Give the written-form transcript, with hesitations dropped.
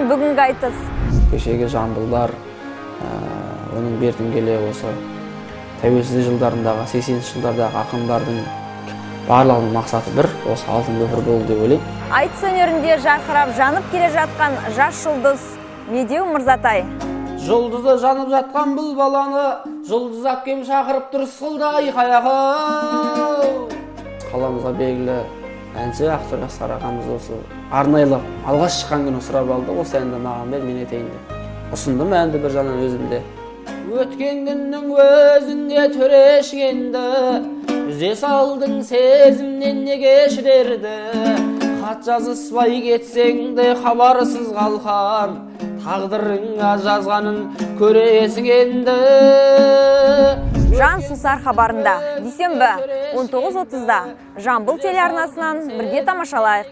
өткен бүгінгі айтыс. Кешегі Жамбылдар, оның бертін келе осы тәуелсіздік жылдарындағы, 80-ші жылдардағы ақындардың барлығының мақсаты бір, осы алтын көпір болу деп ойлаймын. Айтыс өнерінде жарқырап жанып келе жатқан жас жұлдыз Медеу Мырзатай. Жұлдызы жанып жатқан бұл баланы жұлдыз әпкем шақырып тұр ысқылдай қаяғы. Қаламызға белгілі әнші Ақтөре Асқар ағамыз осы арнайлы алғаш шыққан күні сұрап алды, осы әнді маған бер, мен айтайын деп. Ұсындым әнді бір жағынан өзім де. Өткен күннің өзінде төрешкенді, үзе салдың сезімнен неге шідерді. Хат жазыспай кетсең де хабарсыз қалған, тағдырыңа жазғанын көресің енді. Жан сусар хабарында, дүйсенбі 19:30-да Жамбыл телеарнасынан бірге тамашалайық.